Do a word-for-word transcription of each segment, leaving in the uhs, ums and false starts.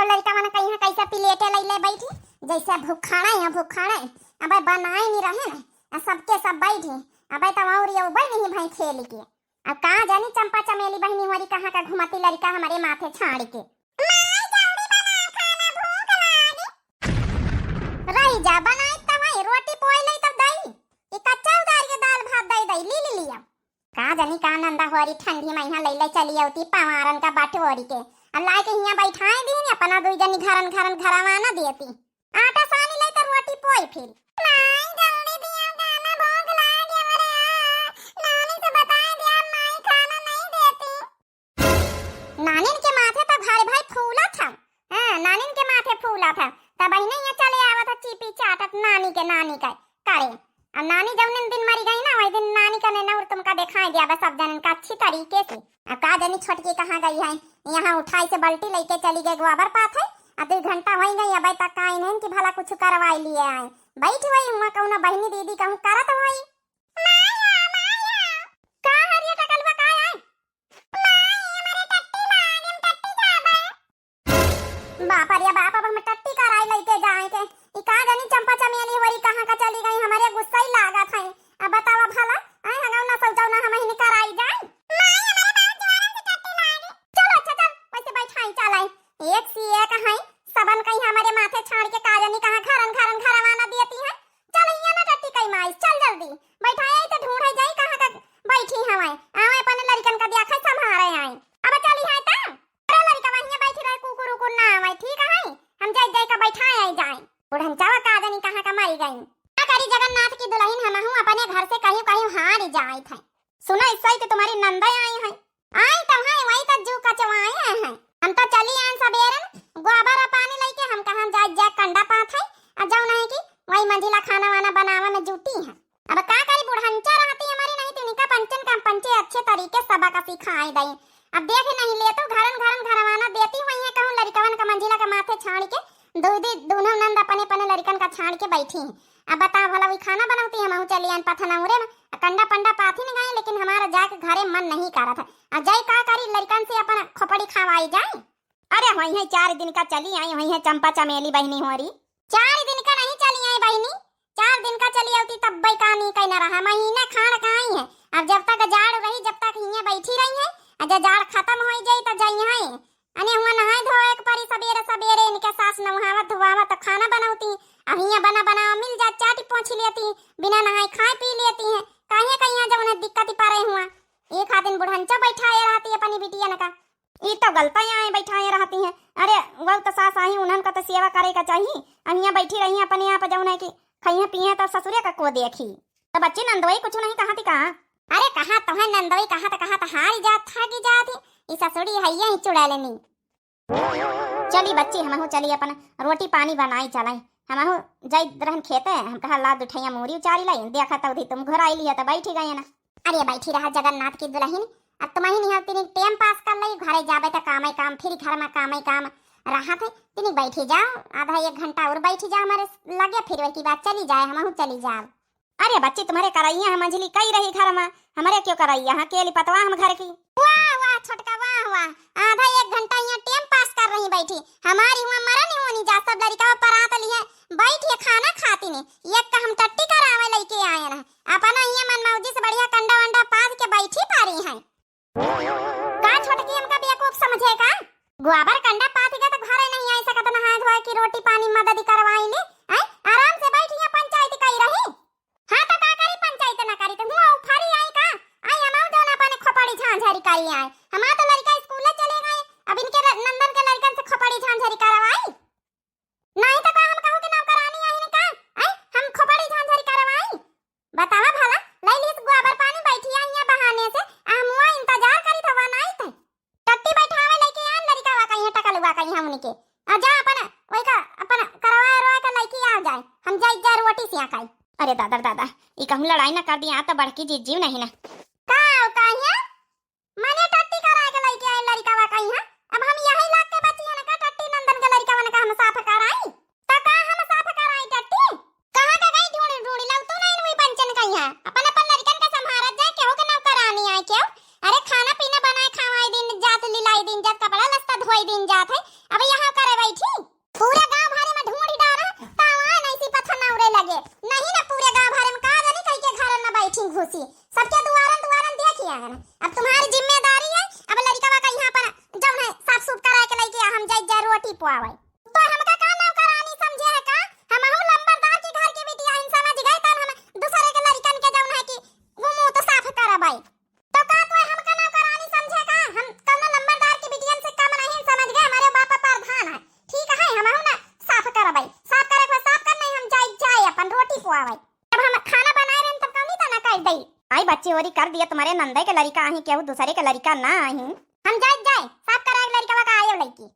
लड़िकवन कहिया कैसे प्लेटे लइले बैठी, जैसे भुखाड़े हैं, भुखाड़े। अबे बनाए नहीं रहे ना, आ सबके सब बैठी। अबे तो और ये उबे नहीं भाई खेल के। अब का जानी चंपा चमेली बहिनी होरी कहाँ का घुमती लड़िका हमरे माथे छाड़ के। माई, जल्दी बना खाना, भूख लागी। रही जा, बनाई त वही रोटी पोई लई तब दई। ई कच्चा उतार के दाल भात दई दई, ली, ली लिया। का जानी का नंदा होरी ठंडी में यहाँ लइले चली अउती पवारन का बटोरी के। अब लाए के हियाँ बैठाए दीन, अपना दुई जनी घरन घरन घरवाना देती। आटा सानी लई त रोटी पोई फिर। माई, जल्दी दिया खाना, भूख लागे हमरे। नानी से बताए दिया, माई खाना नहीं देती। नानिन के माथे तो भारी भारी फूला था। हाँ, नानिन के माथे फूला था। तब बहिने यहाँ चले आवा था चीपी चाटत नानी के, नानी का करे। अब नानी जौन दिन मरी गई ना, वही दिन नानी का नैना और तुमका दिखाई दिया बस सब जनन का अच्छी तरीके से। अब का जानी छोटकी कहाँ गई है, यहाँ उठाई से बल्टी लेके चली गई गोबर पाथे। अब दो घंटा होई गई, अबे तक आई नहीं कि भला कुछ करवाई लिए आए। बैठी हुई हुआ कहूँ ना बहिनी दीदी कहूँ करत हुई। माया, माया। का हरिया टकलुआ का है? माई, हमरे टट्टी लागे, हम टट्टी जाबे। बाप रे बाप, अब हम टट्टी कराई लइके जाए के। ई का जानी चंपा चमेली होरी कहाँ का चली गई, हमरे गुस्सा ही लागत है। अब बतावा भला, आए हगाऊ ना सोचो ना हम ही कराई जाए। माई, हमरे बहुत जोरन से टट्टी लागे। चलो अच्छा चल, वैसे बैठाई चलाई। एक सी एक है, सबन कहीं हमरे माथे छाड़ के का जानी कहाँ घरन घरन घरवाना देती है। चल हियाँ ना टट्टी कई माई, चल जल्दी। बैठाए तो ढूंढे जाई कहाँ का बैठी हवाए। आवे अपने लड़िकन का देखा संभारे आई। अब चली है ता। अरे लड़िका वहीं बैठी रहे, कुकुर उकुर ना आवे, ठीक है? हम जाई जाई का बैठाए आई जाए। बुढ़नचावा का जानी कहाँ का मारी गई। का करी जगन्नाथ की दुल्हन, हमहू अपने घर से कहीं कहीं हार जाए थे। सुना इस साई कि तुम्हारी नंदा आई है। आई तो है, वही तो जू कचवाए हैं। हम तो चली आन सबेरन, गोबर और पानी लेके हम कहाँ जाए जाए कंडा पात है। आ जाओ नहीं कि वही मंझिला खाना वाना बनावे में जुटी है। अब का करी, बुढ़ंचा रहती हमारी, नहीं तो इनका पंचन का पंचे अच्छे तरीके सबक सिखाई दई। अब देख नहीं ले तो घरन घरन घरवाना देती हुई है, कहूँ लड़िकवन का मंझिला का माथे छाड़ के दो दी दोनों नंद अपने अपने लड़िकन का छाड़ के बैठी हैं। अब बताओ भला, वही खाना बनौती, हमहू चली आन पथनौरे में, आ कंडा पंडा पाथी न गए, लेकिन हमारा जाके घरे मन नहीं करत है। आ जाई का करी, लड़िकन से अपन खोपड़ी खवाई जाए। अरे, वही है चार दिन का चली आई, वही है चंपा चमेली बहिनी होरी। चार दिन का नहीं चली आई बहिनी, चार दिन का चली आती तब बई का नहीं कहना रहा, महीना खाड़ का आई है। अब जब तक जाड़ रही, जब तक हियाँ बैठी रही है, आ जब जाड़ खत्म हो जाई तो जाई है। अने हुआ नहाए धोए के परी सबेरे सबेरे, इनके सास नहावत धोआवत खाना बनौती, अब हियाँ बना बना मिल जात, चाटी पोंछ लेती, बिना नहाए खाए पी लेती है। काहे कहिया जब उन्हें दिक्कत ही परे हुआ, एक आदमी बुढ़ंचा बैठाए रहती अपनी बिटियन का। ई तो गलता यहाँ बैठाए रहती है। अरे, वो तो सास आई, उन्हन का तो सेवा करे का चाहिए। अब यहाँ बैठी रही अपने आप, जौन है कि खइहे पिए तो ससुरे का को देखी। तो बच्ची नंदोई कुछ नहीं कहा थी का? अरे कहा तो है नंदोई, कहा तो, कहा तो हारी जात, थाकी जात ही। ई ससुरी है यही चुड़ैलनी। चली बच्ची, हमहू चली अपन रोटी पानी बनाई चलाई। हमहू जाई रहन खेते, हम कहा ला दुठैया मूरी उचारी लाई, देखा तो उधी तुम घर आई लिया तो बैठी गए ना। अरे बैठी रहा जगन्नाथ की दुल्हन, अब तुम ही नहीं तिनी टेम पास कर लई, घरे जाबे त कामे काम, फिर घर में कामे काम रहत है, तिनी बैठी जाओ, आधा एक घंटा और बैठी जाओ हमारे लगे, फिर वही की बात चली जाए, हमहू चली जाओ। अरे बच्ची, तुम्हारे करैया हम मंझली कई रही घर में, हमारे क्यों करैया, हाँ केली पतवा हम घर की। वाह वाह छोटका, वाह वाह, आधा एक घंटा यहाँ टेम पास कर रही बैठी, हमारी हुआ मरन ही होनी जा, सब लड़िका परात लिए बैठ ये खाना खाती ने, एक का हम टट्टी करावे लेके आए रहे, अपना हियाँ मन मौजी से बढ़िया कंडा वंडा पाथ के बैठी पारी हैं। का छोटकी हमका बेवकूफ समझे का? गोबर कंडा पाथ के तो घरे नहीं आई सकत, नहाए धोए की रोटी पानी मदद करवाई ले, हैं? आराम से बैठ यहाँ पंचायत कई रही। हाँ तो का करी, पंचायत ना करी तो हुआ उफारी आई का? आई हम जौन अपने खोपड़ी झांझरी करी आए, हमार तो लड़का स्कूले चले गए, अब इनके र-, नंदन के लड़कन से खोपड़ी झांझरी करवाई। नहीं तो का हम कहूँ कि नौकरानी आई ने का? आई हम खोपड़ी झांझरी करवाई? बतावा भला, लई लीस गोबर पानी बैठी आई यहाँ बहाने से, आ हम हुआ इंतजार करी थवा नहीं थे। टट्टी बैठावे लेके आन लड़िका वा कहीं टकलुआ कहीं हमनी के। आ जा अपन, वही का, अपन करवा रोए के लेके आ जाए। हम जाई जा रोटी से खाई। अरे दादा रे दादा, ई कहूँ लड़ाई ना कर दी, आ तो बड़की जीजी नहीं ना। का, का हिया? मने टट्टी कराए के लइके आए लड़िकवा कहीं है। अब हम यही लाग के बची हन का टट्टी नंदन के लड़िकवन का हम साफ कराई? त का हम साफ कराई टट्टी? कहाँ के गई ढूंढी ढूंढी लौटू नहीं हुई पंचन कहीं है। अपन अपन लड़िकन के संभारत जाए, केहू के नौकरानी आए केहू। अरे खाना पीना बनाए खवाई दिन जात, लिलाई दिन जात, कपड़ा लत्ता धोई दिन जात है। अब यहाँ करे बैठी रोटी पुआवै। तो हमका का नौकरानी समझे है का? हमहू लंबरदार के घर के बिटिया हन, समझ गए, तन हम दूसरे के लड़िकन के जौन है कि वो मुंह तो साफ करबै। तो का तू हमका नौकरानी समझे का? हम कौनो लंबरदार के बिटियन से कम नहीं, समझ गए, हमारे बाप प्रधान है, ठीक है, हमहू ना साफ करबै, साफ करे को साफ कर, नहीं हम जाई जाए अपन रोटी पुआवै। जब हम खाना बनाए रहन तब कौनी तना कर दई। आई बच्ची होरी कर दिया, तुम्हारे नंदे के लड़िका आही, केहू दूसरे के लड़िका ना आही। हम जाए जाए साफ करे लड़िका का आयो लड़की।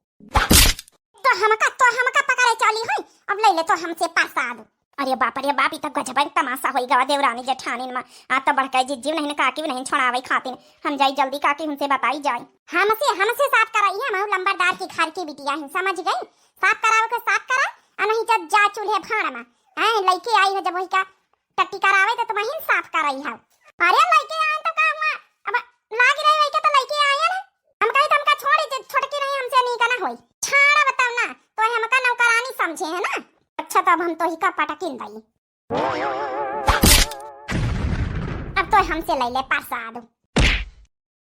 तो हमका, तो हमका पकड़े चली हुई, अब ले ले तो हमसे प्रसाद। अरे बाप रे बाप, ई तो गजब तमाशा होई गवा देवरानी जेठानीन मा। आ तो बड़का जिज्जी नहीं न काकी नहीं छोड़ावे खातिन। हम जाई जल्दी काकी उनसे बताई जाए। हमसे, हमसे साफ कराई है, हम लंबरदार की घर की बिटिया हैं, समझ गई? साफ करावे को साफ करा, आ नहीं जब जा चूल्हे भाड़ मा। हैं, लइके आई है जब वही का टट्टी करावे तो तुम ही साफ कराई है। अरे लइके आए तो का हुआ, अब लाग रही लइके तो लइके आए ना। हम कही तो हमका छोड़ी जे छोटकी नहीं हमसे नीक ना होई। छाड़ा बताओ ना, तो हमका नौकरानी समझे है ना। अच्छा तब हम तो ही का पटकिन दई। अब तो हमसे ले ले प्रसाद।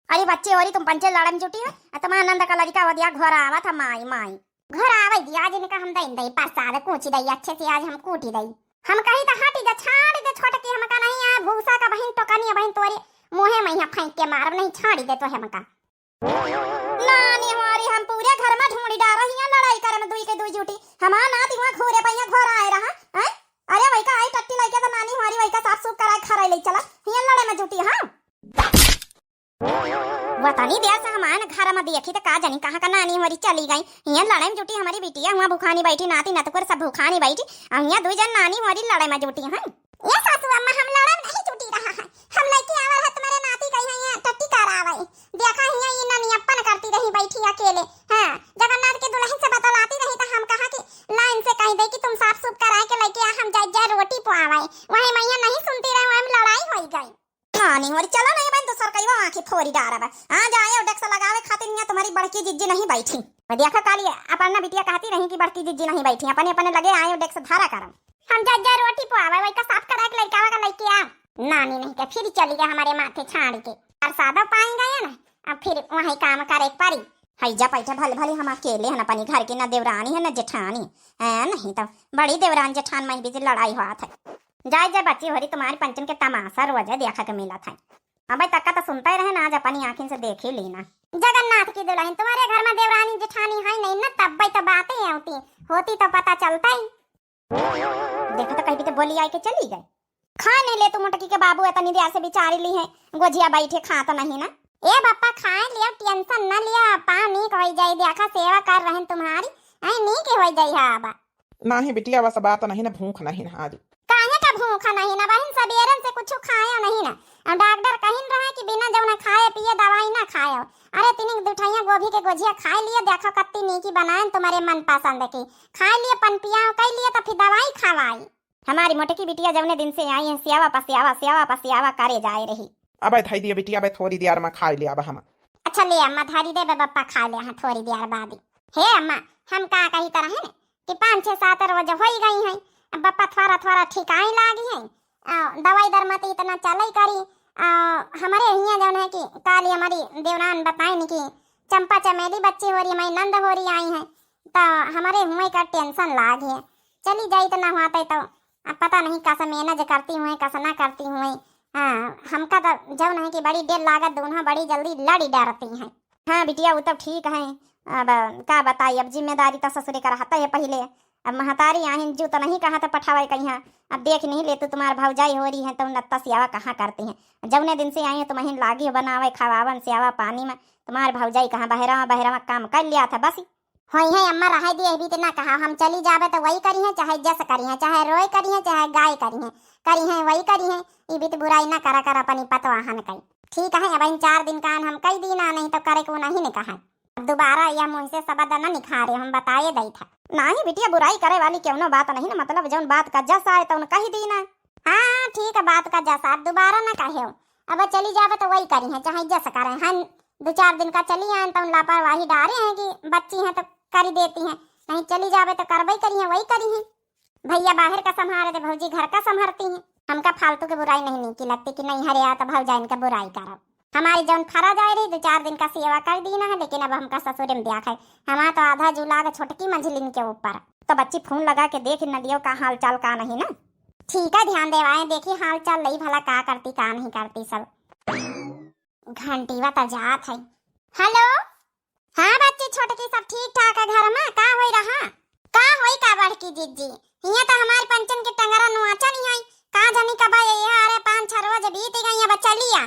अरे बच्ची होरी तुम पंचे लड़न जुटी है, आ तुम्हारा नंद का लड़िका वदिया घर आवा था माई माई। घर आवे दी, आज इनका हम दई दई प्रसाद, कूची दई अच्छे से आज हम कूटी दई। हम कही तो हटी जा, छाड़ी दे छोटकी, हमका नहीं आ भूसा का बहिन टोकनी बहिन तोरे मुँहे में यहाँ फेंक के मारब, नहीं छाड़ी दे तो हमका। नानी हमारी हम पूरे घर में ढूंढी डारा हियाँ लड़ाई करे में दुई के दुई जुटी। हमार नाती हुआ घूरे पहिया घर आए रहा, हैं? अरे वही का आई टट्टी लइके तो नानी हमारी वही का साफ सूफ कराए खराई ले चला, हियाँ लड़े में जुटी, हाँ? वतनी देर से हमारे घर में देखी तो का जानी कहाँ का नानी हमारी चली गई। हियाँ लड़े में जुटी हमारी बिटिया, हुआ भूखानी बैठी, नाती नतकुर सब भूखानी बैठी, और हियाँ दुई जन नानी हमारी लड़े में जुटी हैं। ये सासू अम्मा, हम लड़ब नहीं जुटी रहा है। हम लइके आवल है तुम्हारे नाती कही है, यहाँ टट्टी करावे। देखा हियाँ ये ननियप्पन करती रही बैठी अकेले। हाँ, जगन्नाथ के दुल्हन से बतलाती रही तो हम कहा कि लाइन से कह दे कि तुम साफ सूफ कराए के लइके आ, हम जाए जाए रोटी पुआवे। वही मैया नहीं सुनती रहे, वही में लड़ाई होई गई। हाँ, नहीं हो रही, चलो नहीं बहन, दूसर कई वो आँखी फोरी डारा बा। आ जाए और डेक्स लगावे खातिर यहाँ तुम्हारी बड़की जिज्जी नहीं बैठी। मैं देखा काली अपन ना बिटिया कहती रही कि बड़की जिज्जी नहीं बैठी, अपने अपने लगे आए और डेक्स धारा करम। हम जा जा रोटी पुआवे, वही का साफ करा के लइकावा का लइके आ। नानी नहीं के फिर चली गया हमारे माथे छाड़ के। प्रसादो पाई गए ना, अब फिर वही काम करे के पड़ी। हई जा बैठे भले भले हम अकेले हन अपनी घर के, ना देवरानी है ना जेठानी। हैं, नहीं तो बड़ी देवरान जेठान में बीच लड़ाई हुआ था। जाए जाए बच्ची होरी तुम्हारी पंचन के तमाशा रोजे देखा के मिला था। अबे तक्का तो सुनता ही रहे ना, आज अपनी आँखिन से देख ही ली ना। जगन्नाथ की दुल्हन तुम्हारे घर में देवरानी जेठानी है नहीं ना, तब तो बातें होती, होती तो पता चलता ही। देखा तो कहीं भी तो बोली आई के चली गई। खा नहीं ले तू मोटकी के बाबू, इतनी देर से बिचारी ली है, गोझिया बैठे खा तो नहीं ना। ए बापा खाए लिया, टेंशन ना लिया, पाँव नीक होई जाई, देखा सेवा कर रहन तुम्हारी, आई नीक होई जाई है अब। नाही बिटिया, बस बात नहीं ना, भूख नहीं ना आज। काहे का भूख नहीं ना बहिन, सबेरन से कुछ खाया नहीं ना। अब डॉक्टर कहिन रहे कि बिना जौना खाए पिए दवाई ना खायो। अरे तिनिक दुठैया गोभी के गोझिया खाए लिए, देखो कत्ती नीकी बनाएन तुम्हारे मन पसंद की। खाए लिए पन पियाओ कई लिए तो फिर दवाई खवाई। हमारी मोटकी बिटिया जौने दिन से आई है, सियावा पसियावा, सियावा पसियावा करे जाए रही। अबे धई दिए बिटिया, अबे थोड़ी देर में खाए ले अब हम। अच्छा ले अम्मा, धरी दे बे बप्पा, खाए ले हाँ थोड़ी देर बाद ही। हे अम्मा, हम का कही तरह है ना कि पाँच छः सात रोज होई गई हैं, अब बप्पा थोड़ा थोड़ा ठिकाई लागी हैं। आ, दवाई दर मत इतना चलई करी। आ, हमरे हियाँ जौन है कि काली हमारी देवरान बताइन कि चंपा चमेली बच्ची हो रही, हमारी नंद हो रही आई हैं, तो हमरे हुए का टेंशन लाग है। चली जाई तो ना हुआ तो, अब पता नहीं कस मैनेज करती हुए, कस ना करती हुए। हाँ, हमका तो जौन है कि बड़ी डेर लागत, दोनों बड़ी जल्दी लड़ी डरती हैं। हाँ बिटिया, वो तो ठीक है। अब का बताई, अब जिम्मेदारी तो ससुरे का रहता है पहिले। अब महतारी आहिन जू तो नहीं कहा था पठावे कहीं। अब देख नहीं ले तू, तुम्हार भौजाई हो रही है तो नत्ता सियावा कहाँ करती हैं। जौने दिन से आई है तुम अहिन लागी हो बनावे, खवावन, सियावा पानी में। तुम्हार भौजाई कहाँ बहरवा बहरवा काम कर लिया था बस। होई है अम्मा, रहे दिए भी तो ना कहा, हम चली जाबे तो वही करी है, चाहे जस करी है, चाहे रोए करी है, चाहे गाय करी है, करी है वही करी है। ई भी तो बुराई ना करा कर अपनी पतवाहन कई। ठीक है, अब इन चार दिन का हम कई दीना, नहीं तो करे को नहीं ने कहा। अब दोबारा यह मुँह से शब्द न निखारे, हम बताए दई था। नाही बिटिया, बुराई करे वाली केवनो बात नहीं ना, मतलब जौन बात का जस आए तौन कही दीना। हाँ, ठीक है, बात का जस, अब दोबारा न कहे। अब चली जावे तो वही करी है, चाहे जस करे। हम दो चार दिन का चली आए तौन लापरवाही डारे हैं कि बच्ची हैं तो करी देती हैं, नहीं चली जावे तो करबई करी है, वही करी है। भैया बाहर का संभारे थे, भौजी घर का संभारती हैं। हमका फालतू के बुराई नहीं नीकी लगती कि नहीं हरे आ तो भौजाइन का बुराई करब। हमारी जौन फरा जाए रही, दो चार दिन का सेवा कर दीना है, लेकिन अब हमका ससुरे में ब्याह है। हमार तो आधा जुलाग छोटकी मंझलिन के ऊपर। तो बच्ची फोन लगा के देख न लियो का हाल चाल का नहीं ना। ठीक है, ध्यान देवाए, देखी हाल चाल लई भला का करती का नहीं करती सब। घंटीवा त जात है। हेलो, हाँ बच्ची छोटकी, सब ठीक ठाक है घर में? का होई रहा? का होई का बड़की जिज्जी, हियां तो हमारे पंचन के टंगरा नुआचा नहीं है। का जानी कब ये, अरे पाँच छह रोज बीत गई, अब चली आ।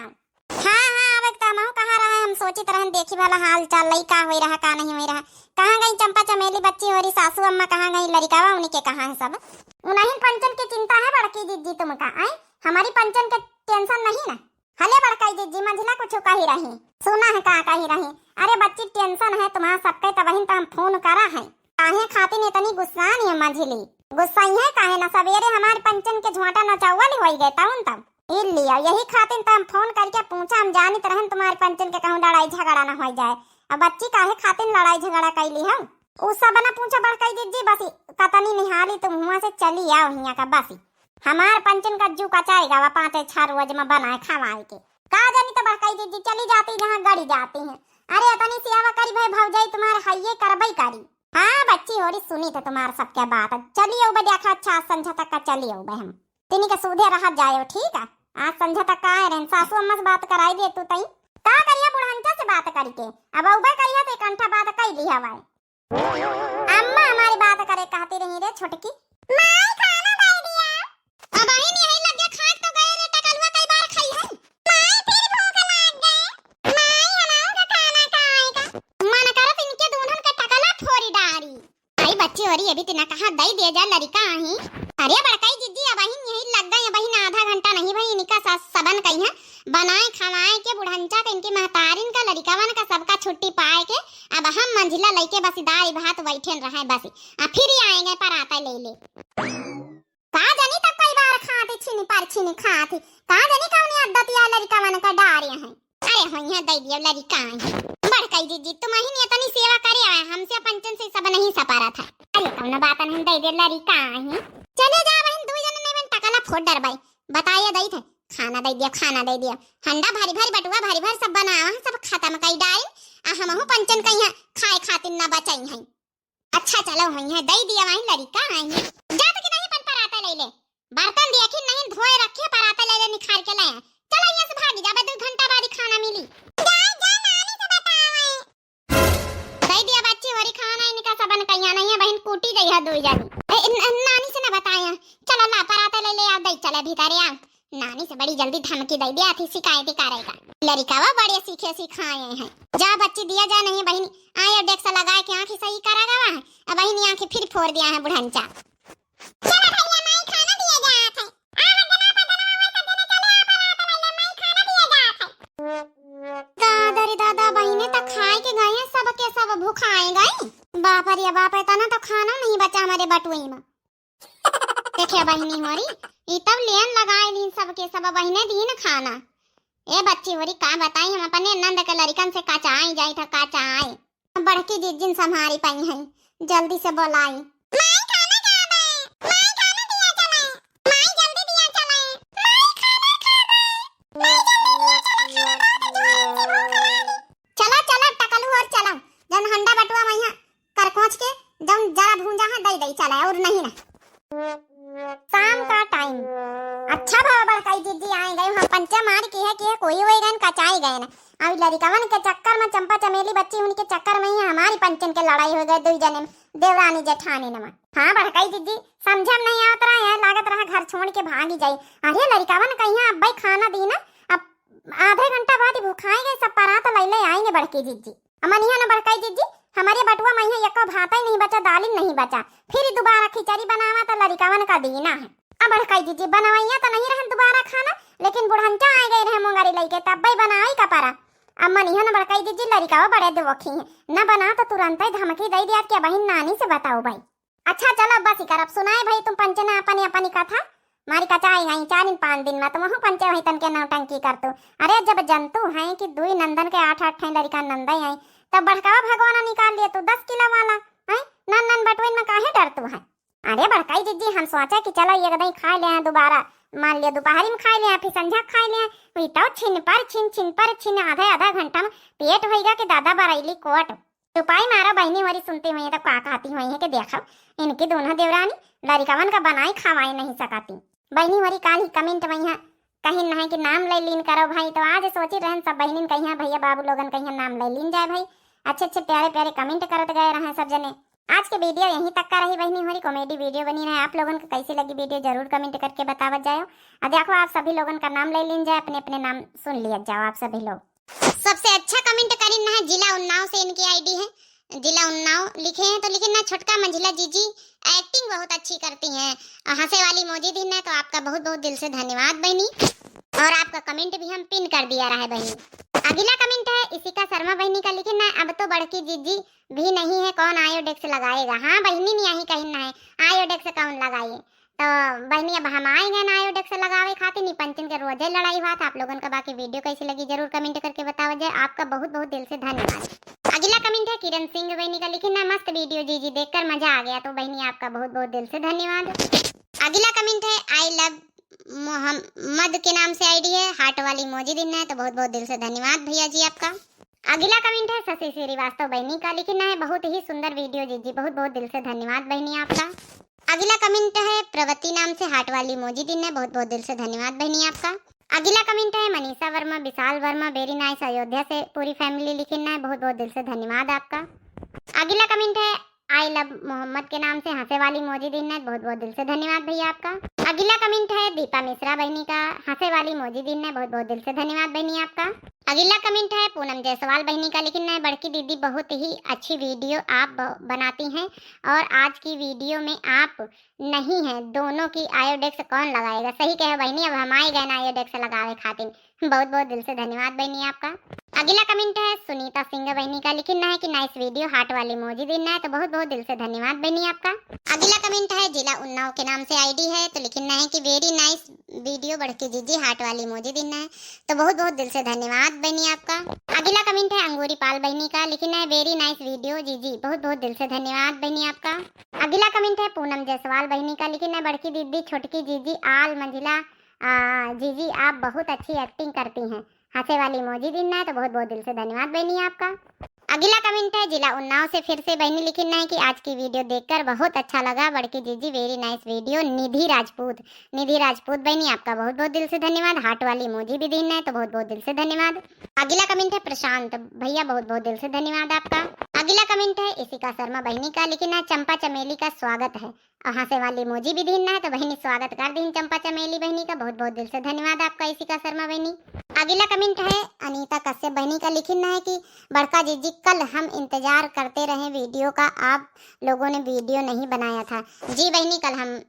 हाँ हाँ, अब तो हमहू कहाँ रहे, हम सोचित रहन देखी भला हाल चाल लई का होई रहा का नहीं होई रहा। कहाँ गई चंपा चमेली बच्ची होरी, सासू अम्मा कहाँ गई, लड़िकावा उन्हीं के कहाँ है सब? उन्हीं पंचन की चिंता है बड़की जिज्जी तुमका, आई हमारी पंचन के टेंशन नहीं ना। हले बड़काई जिज्जी, मंझिला कुछ कही रही। सुना है का कही रही? अरे बच्ची टेंशन है तुम्हारा सबके, तबहिन तो हम फोन करा है। काहे खातिर इतनी गुस्सान है मंझिली? गुस्साई है काहे ना, सवेरे हमारे पंचन के झोंटा नचौवल होई गए तउन तब। ई लिया, यही खातिर तो हम फोन करके पूछा, हम जानित रहन तुम्हारे पंचन के कहूँ लड़ाई झगड़ा ना होई जाए। अब बच्ची काहे खातिर लड़ाई झगड़ा कैली हो? उ सब ना पूछा बड़काई जिज्जी, बस कतनी निहाली तुम हुआ से चली आओ हियाँ का बस। हमार पंचन का जू कचाई गवा पाँचे छह रोज में बनाए खवाए के। का जानी तो बड़काई जिज्जी चली जाती जहाँ गड़ी जाती हैं। अरे इतनी सेवा करी भाई भौजाई तुम्हारे हइये करबई करी। हाँ बच्ची होरी सुनी तो तुम्हार सबके बात। चली आओ बे देखा अच्छा आज संझा तक का चली आओ बे हम। तिनी के सूधे रह जायो ठीक है। आज संझा तक का आए रहन सासू अम्मा से बात कराई दे तू तई। का करिया बुढ़ंचा से बात करी के? अब अउबे करिया तो एक अंठा बात कई ली हवाए। अम्मा हमारी बात करे कहती रही रे छोटकी। माई खाना दे दिया। अब आई नहीं लगे खाक तो गए रे टकलुआ कई बार खाई है। माई फिर भूख लाग गए। माई हमाऊ का खाना का आएगा। मन करत इनके दोनों के टकला फोरी डारी। आई बच्ची होरी अभी तिना कहा दई दे जा लड़िका आही। अरे बड़काई जिज्जी अब बहिन यही लग गई, बहिन आधा घंटा नहीं भाई इनका स-, सबन कही है बनाए खवाए के बुढ़ंचा के इनकी महतारिन का लड़िकावन का सबका छुट्टी पाए के अब हम मंझिला लइके बस दाल भात बैठेन रहे बस। आ फिर ही आएंगे पराता ले ले। का जानी तब कई बार खाती छीनी पर छीनी खाती। का जानी कौनी आदत या लड़िकावन का डारे हैं। अरे होइया दई दियो लड़िका आही। बड़काई जिज्जी तुम ही नहीं इतनी सेवा करे आए हमसे पंचन से सब नहीं सपारा था। अरे कौन बात नहीं दई दे लड़िका आही। चले जा बहन दो जने नहीं बन टकला फोड़ डरबाई। बताइए दई थे। खाना दे दिया, खाना दे दिया। हंडा भरी भरी, बटुआ भरी भरी सब बनावा है, सब खत्म कई डाइन। आ हमहू पंचन कहिया खाए खातिर ना बचाई हैं। अच्छा चलो, हइया दे दिया वहीं लड़िका आही। जा तो कि नहीं अपन पराता ले ले। बर्तन दिया कि नहीं धोए रखे, पराता ले ले निखार के ले। चलो यहाँ से भागी जाबे, दो घंटा बाद ही खाना मिली। जा, जा, नानी से बतावे। दे दिया बच्ची होरी खाना, इनका सबन कहिया नहीं है, बहिन कूटी गई है दो जनी। ए, न-, नानी से ना बताया। चलो ला पराता ले ले आओ, दे चले भीतर आओ। नानी से बड़ी जल्दी धमकी दे दिया थी, शिकायत ही करेगा। लड़िकावा बड़े सीखे सिखाए हैं। जा बच्ची दिया जा नहीं बहिनी, आए डेस्क लगा के आँखी सही करा गवा है, अब बहिनी आँखी फिर फोड़ दिया है बुढ़ंचा। चलो भैया माई खाना दिया जात है। आवा जना पा जना मामा सब जना चले आ परात वाले माई खाना दिया जात है। दादा रे दादा बहिने त खाए के गए हैं, सबके सब भुखाए गई। बाप रे बाप, इतना तो खाना नहीं बचा हमारे बटुए में। देखे बहिनी होरी, ई तब लेन लगाए दीन सबके सब बहिने दीन खाना। ए बच्ची होरी का बताई, हम अपने नंद के लड़िकन से कचाई जाई था कचाई। बड़की जिज्जिन संभारी पाई हैं, जल्दी से बोलाई। माई खाना का बे? माई खाना दिया चले। माई जल्दी दिया चले। माई खाना खा बे। माई जल्दी दिया चले, खाना बहुत जोर से भूख लागी। चला चला टकलू और चला, जन हंडा बटुआ मैया करकोच के जौन जरा भूंजा है, दई दई चला, और नहीं ना। शाम का टाइम। अच्छा भवा बड़काई जिज्जी आए गए, वहाँ पंचा मार की है कि है कोई वही गए कचाई गए ना। अब लड़िकवन के चक्कर में, चंपा चमेली बच्ची उनके चक्कर में ही हमारी पंचन के लड़ाई हो गए, दुई जने में, देवरानी जेठानी नमा। हाँ बड़काई जिज्जी, समझे में नहीं आवत रहा है, लागत रहा घर छोड़ के भागी जाई। अरे लड़िकवन कहिया अब्बे खाना दी ना, अब आधे घंटा बाद ही भुखाए गए, सब परात लैले आएंगे बड़की जिज्जी। अमन यहाँ न बड़काई जिज्जी, हमारे बटुआ में यहाँ एको भात ही नहीं बचा, दाल ही नहीं बचा, फिर दोबारा खिचड़ी बनावा तो लड़िकवन का दीना है। अब बड़काई जिज्जी बनवैया तो नहीं रहन दोबारा खाना, लेकिन बुढ़ंचा आ गए रहे मुंगरी लइके, तब भाई बनाई का परा। अमन यहाँ न बड़काई जिज्जी लड़िकावा बड़े दुखी हैं, न बना तो तुरंत ही धमकी दे दिया कि बहिन नानी से बताओ भाई। अच्छा चलो बस ही करब, सुनाए भाई तुम पंचे ने अपनी अपनी कथा। मारी कचाई गई चार दिन पाँच दिन में, तुम हूँ पंचे वही तन के नौटंकी कर तू। अरे जब जनतू हैं कि दुई नंदन के आठ आठ ठे लड़िका नंदे हैं, तब बड़कावा भगवाना निकाल लिए तू दस किलो वाला, हैं? नन नन बटुइन में काहे डरतू है? अरे बड़काई जिज्जी, हम सोचा कि चलो एक दई खाइ लें दोबारा, मान लिया दोपहरी में खाइ लें, फिर संझा खाइ लें, वही तो छिन पर छिन, छिन पर छिन, आधा आधा घंटा में पेट होइगा कि दादा बरैली कोट। तुपाई मारा बहिनी होरी सुनती हुई है तो का कहती हुई है कि देखो, इनकी दोनों देवरानी लड़िकवन का बनाई खवाई नहीं सकती। बहिनी होरी काल ही comment में यहाँ कहिन है कि नाम ले लीन करो भाई, तो आज सोची रहन सब बहिनिन कहिया भैया बाबू लोगन कहिया नाम ले लीन जाए भाई। अच्छे अच्छे प्यारे प्यारे comment करत गए रहे सब जने। आज के video यहीं तक का रही बहिनी होरी, comedy video बनी रहे। आप लोगन को कैसी लगी video जरूर comment करके बतावत जाओ। और देखो आप सभी लोगन का नाम ले लीन जाए, अपने अपने नाम सुन लिया जाओ आप सभी लोग। सबसे अच्छा comment करिन है जिला उन्नाव से इनकी ID है, जिला उन्नाव लिखे हैं तो लिखे ना छोटका मंझिला जीजी acting बहुत अच्छी करती हैं। हंसे वाली मौजी दिन है तो आपका बहुत बहुत दिल से धन्यवाद बहनी। और आपका comment भी हम pin कर दिया रहा है बहनी। अगला comment है इशिका शर्मा बहनी का, लिखे ना अब तो बड़की जीजी भी नहीं है, कौन आयोडेक्स लगाएगा। हाँ बहनी, नहीं आई कहीं ना है, आयोडेक्स कौन लगाए। तो बहनी अब हम आए गए ना आयोडेक्स लगावे खातिर, नी पंचन के रोजे लड़ाई हुआ था। आप लोगन का बाकी video कैसी लगी जरूर comment करके बतावा जाए। आपका बहुत बहुत दिल से धन्यवाद। अगला comment है किरण सिंह बहनी का, लिखे ना मस्त video जीजी देखकर मजा आ गया। तो बहनी आपका बहुत बहुत दिल से धन्यवाद। अगला comment है I love मोहम्मद के नाम से ID है, heart वाली emoji दिन है, तो बहुत बहुत दिल से धन्यवाद भैया जी आपका। अगला comment है शशि श्रीवास्तव बहनी का, लिखे ना है बहुत ही सुंदर video जीजी, बहुत बहुत दिल से धन्यवाद बहनी आपका। अगला comment है प्रवती नाम से heart वाली emoji दिन है, बहुत बहुत दिल से धन्यवाद बहनी आपका। अगला comment है मनीषा वर्मा, विशाल वर्मा, very nice अयोध्या से पूरी family लिखे ना है, बहुत बहुत दिल से धन्यवाद आपका। अगला comment है I love मोहम्मद के नाम से हंसे वाली emoji दिन है, बहुत बहुत दिल से धन्यवाद भैया आपका। अगला comment है दीपा मिश्रा बहनी का, हंसे वाली emoji दिन है, बहुत बहुत दिल से धन्यवाद बहनी आपका। अगला comment है पूनम जायसवाल बहनी का, लिखे ना है बड़की दीदी बहुत ही अच्छी video आप ब-, बनाती हैं और आज की video में आप नहीं है, दोनों की आयोडेक्स कौन लगाएगा। सही कहे बहनी, अब हम आए गए ना आयोडेक्स लगावे खातिर। बहुत बहुत दिल से धन्यवाद बहनी आपका। अगला comment है सुनीता सिंह बहनी का, लिखे ना है कि nice video, heart वाली emoji दिन है, तो बहुत बहुत दिल से धन्यवाद बहनी आपका। अगला comment है जिला उन्नाव के नाम से ID है, तो लिखे ना है कि very nice video बड़की जीजी, heart वाली emoji दिन है, तो बहुत बहुत दिल से धन्यवाद बहनी आपका। अगला comment है अंगूरी पाल बहनी का, लिखे ना है very nice video जीजी, बहुत बहुत दिल से धन्यवाद बहनी आपका। अगला comment है पूनम जायसवाल बहनी का, लिखे ना है बड़की दीदी छोटकी जीजी आल मंझिला आ, जीजी आप बहुत अच्छी acting करती हैं, हंसे वाली emoji दिन है, तो बहुत बहुत दिल से धन्यवाद बहनी आपका। अगला comment है जिला उन्नाव से, फिर से बहनी लिखे ना है कि आज की video देखकर बहुत अच्छा लगा बड़की जीजी, very nice video। निधि राजपूत, निधि राजपूत बहनी आपका बहुत बहुत दिल से धन्यवाद, heart वाली emoji भी दिन है, तो बहुत बहुत दिल से धन्यवाद। अगला comment है प्रशांत भैया, बहुत बहुत दिल से धन्यवाद आपका। अगला comment है इशिका शर्मा बहनी का, लिखे ना चंपा चमेली का स्वागत है और हंसे वाली emoji भी दीन ना है, तो बहनी स्वागत कर दीन चंपा चमेली बहनी का। बहुत बहुत दिल से धन्यवाद आपका इशिका शर्मा बहनी। अगला comment है अनीता कश्यप बहनी का, लिखिन ना है कि बड़का जीजी कल हम इंतजार करते रहे video का, आप लोगों ने video नहीं बनाया था। जी बहनी, कल हम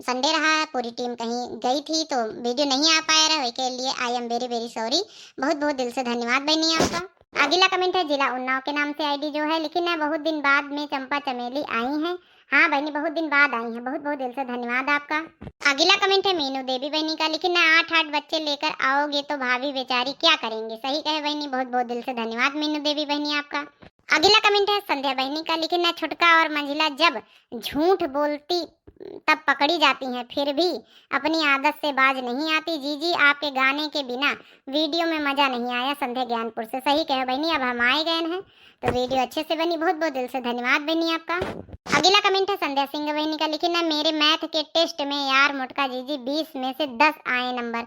Sunday रहा, पूरी team कहीं गई थी तो video नहीं आ पाया रहे, के लिए I am very very sorry। बहुत बहुत दिल से धन्यवाद बहनी आपका। अगला comment है जिला उन्नाव के नाम से ID जो है, लिखिन ना बहुत दिन बाद में चंपा चमेली आई हैं। हाँ बहनी, बहुत दिन बाद आई हैं, बहुत बहुत दिल से धन्यवाद आपका। अगला comment है मीनू देवी बहनी का, लिखिन ना आठ आठ बच्चे लेकर आओगे तो भाभी बेचारी क्या करेंगे। सही कहे बहनी, बहुत बहुत दिल से धन्यवाद मीनू देवी बहनी आपका। अगला comment है संध्या बहनी का, लिखिन ना छुटका और मंझिला जब झूठ बोलती तब पकड़ी जाती हैं, फिर भी अपनी आदत से बाज नहीं आती। जीजी आपके गाने के बिना video में मजा नहीं आया। संध्या ज्ञानपुर से। सही कहे बहनी, अब हम आए गए हैं तो video अच्छे से बनी। बहुत बहुत दिल से धन्यवाद बहनी आपका। अगला comment है संध्या सिंह बहनी का, लिखिन ना मेरे math के test में यार मोटका जीजी बीस में से दस आए number।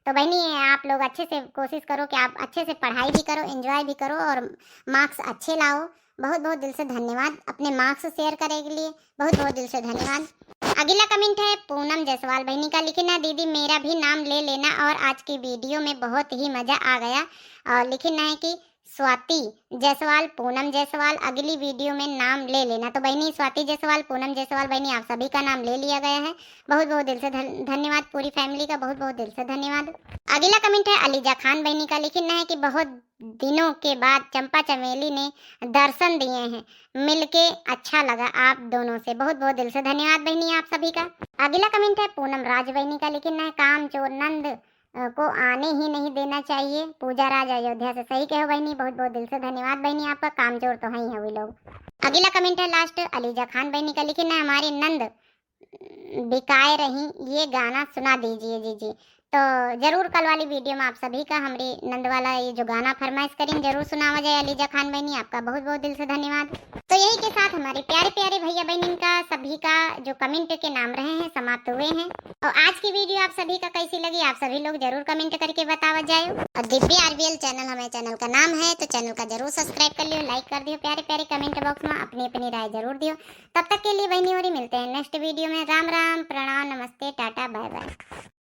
तो बहनी आप लोग अच्छे से कोशिश करो कि आप अच्छे से पढ़ाई भी करो, enjoy भी करो और marks अच्छे लाओ। बहुत बहुत दिल से धन्यवाद अपने marks share करे के लिए, बहुत बहुत दिल से धन्यवाद। अगला comment है पूनम जायसवाल बहनी का, लिखिन ना दीदी मेरा भी नाम ले लेना और आज की video में बहुत ही मजा आ गया। और लिखिन ना है कि स्वाति जायसवाल, पूनम जायसवाल अगली video में नाम ले लेना। तो बहनी स्वाति जायसवाल, पूनम जायसवाल बहनी आप सभी का नाम ले लिया गया है। बहुत बहुत दिल से धन-, धन्यवाद पूरी family का, बहुत बहुत दिल से धन्यवाद। अगला comment है अलीजा खान बहनी का, लिखिन ना है कि बहुत दिनों के बाद चंपा चमेली ने दर्शन दिए हैं, मिलके अच्छा लगा आप दोनों से। बहुत बहुत दिल से धन्यवाद बहनी आप सभी का। अगला comment है पूनम राज बहनी का, लिखिन ना काम चोर नंद अ, को आने ही नहीं देना चाहिए। पूजा राज अयोध्या से। सही कहो बहनी, बहुत बहुत दिल से धन्यवाद बहनी आपका। काम चोर तो हैं ही हैं वे लोग। अगला comment है last अलीजा खान बहनी का, लिखिन ना हमारे नंद बिकाए रही, ये गाना सुना दीजिए जीजी। तो जरूर कल वाली वीडियो में आप सभी का हमरी नंद वाला ये जो गाना फरमाइश करीन, जरूर सुनावा जाए। अलीजा खान बहनी, आपका बहुत बहुत दिल से धन्यवाद। तो यही के साथ हमारे प्यारे प्यारे भैया बहनिन का सभी का जो कमेंट के नाम रहे हैं, समाप्त हुए हैं। और आज की वीडियो आप सभी का कैसी लगी, आप सभी लोग जरूर कमेंट करके बतावा जाए। और दिव्य आरबीएल चैनल हमारे चैनल का नाम है, तो चैनल का जरूर सब्सक्राइब कर लियो, लाइक कर दियो, प्यारे प्यारे कमेंट बॉक्स में अपनी अपनी राय जरूर दियो। तब तक के लिए बहनी होरी, मिलते हैं नेक्स्ट वीडियो में। राम राम, प्रणाम, नमस्ते, टाटा, बाय बाय।